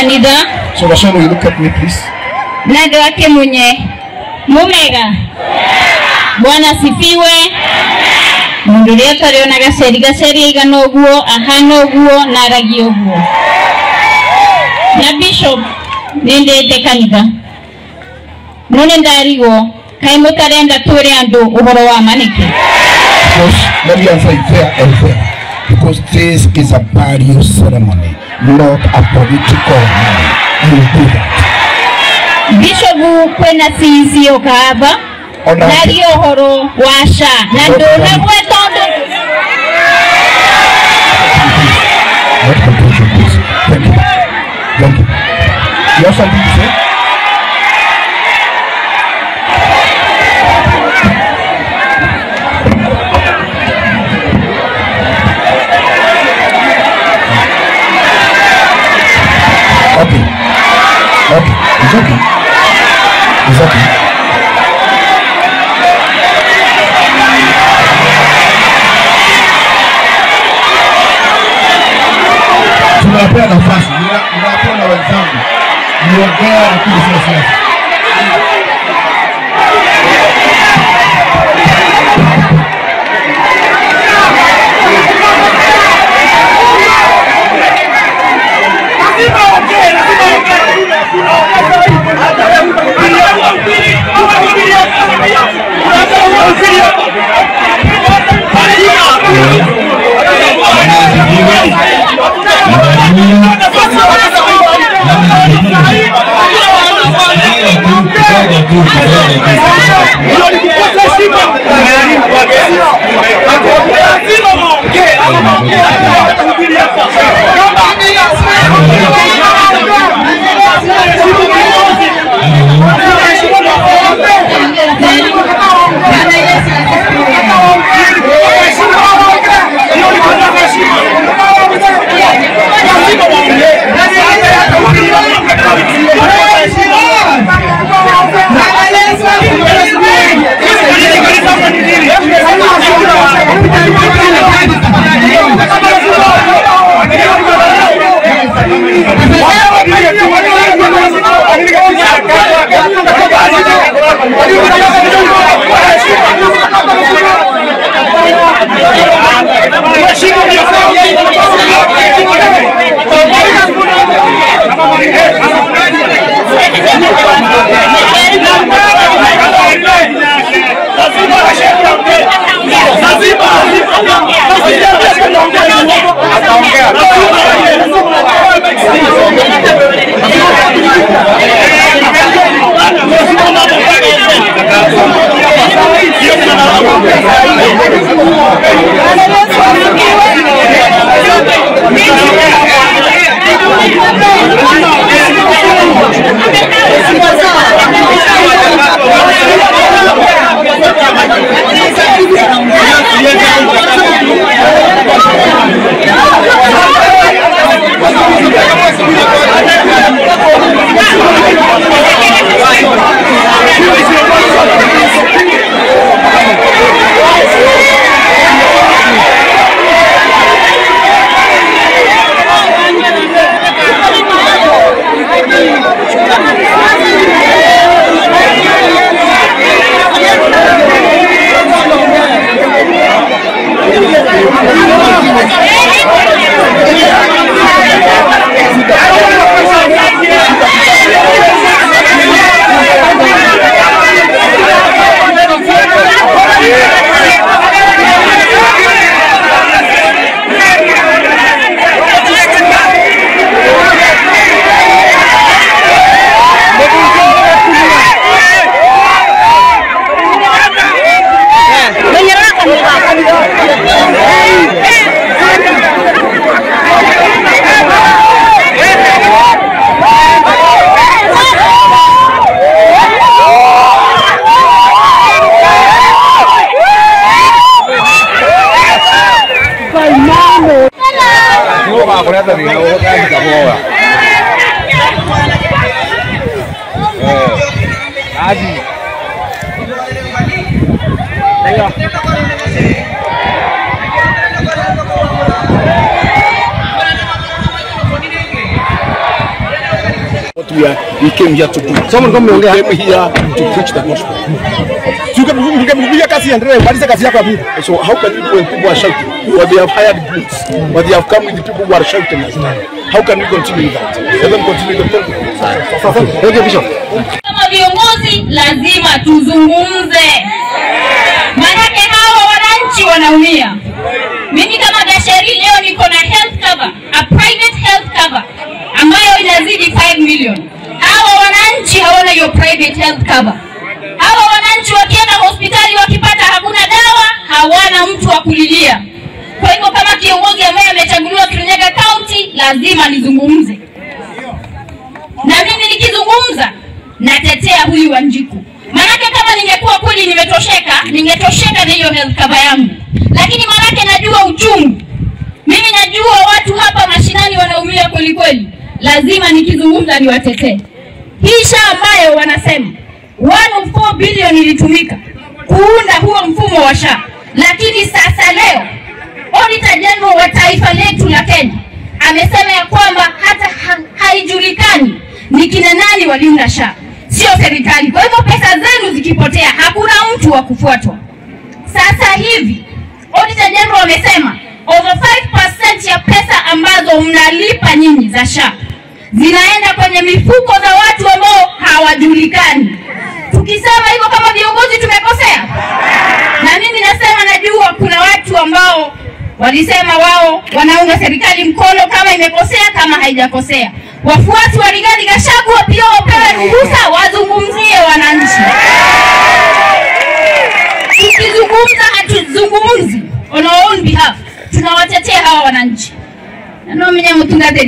kanitha. So Rashon, will you look at me please? Na andũ a Kĩmunye mumega. Bwana sifiwe. Mundu ũrĩa ũtarĩ ona gaceri gaceri aigana ũguo ahana ũguo na aragia ũguo. Na bishop nĩ ndĩte kanitha no nĩ ndarigwo kaĩ mũtarenda twĩre andũ ũhoro wa ma nĩkĩ? Because let me answer you fair and fair. Because this is a burial ceremony, not a political one. You will do that. Bishop kwĩna CEC ũkaba naria ũhoro wa SHA na ndũnagweta ũndũ. Not contention, please. Thank you. Thank you. You have something to say? Okay. Okay. It's okay. It's okay. Tunawapea nafasi, ninawapea na wenzangu. Niongea lakini sio siasa. we came here to do. We came here to preach the gospel. So how can you do when people are shouting? Or they have hired groups, or they have come with the people who are shouting us. How can we continue that? Let them continue the program. Thank you, Bishop. Kama viongozi lazima tuzungumze. Manake hawa wananchi wanaumia. Mimi kama Gacheri leo niko na health cover, a private health cover ambayo inazidi 5 million. Hawa wananchi hawana hiyo private health cover. Hawa wananchi wakienda hospitali wakipata hakuna dawa, hawana mtu wa kulilia. Kwa hivyo kama kiongozi ambaye amechaguliwa Kirinyaga County lazima nizungumze. Na mimi nikizungumza natetea huyu Wanjiku. Manake kama ningekuwa kweli nimetosheka, ningetosheka na hiyo health cover yangu. Lakini manake najua uchungu. Mimi najua watu hapa mashinani wanaumia kweli kweli. Lazima nikizungumza niwatetee. Hii SHA ambayo wanasema 104 billion ilitumika kuunda huo mfumo wa SHA. Lakini sasa leo Auditor General wa taifa letu la Kenya amesema ya kwamba hata haijulikani ni kina nani waliunda SHA, sio serikali. Kwa hivyo pesa zenu zikipotea hakuna mtu wa kufuatwa. Sasa hivi Auditor General amesema over 5% ya pesa ambazo mnalipa nyinyi za SHA zinaenda kwenye mifuko za watu ambao hawajulikani. Tukisema hivyo kama viongozi tumekosea? Na mimi nasema najua kuna watu ambao walisema wao wanaunga serikali mkono kama imekosea kama haijakosea. Wafuasi wa Rigathi Gachagua pia wapewe ruhusa wazungumzie wananchi. Tukizungumza hatuzungumzi on our own behalf, tunawatetea hawa wananchi. Na mimi mtungateli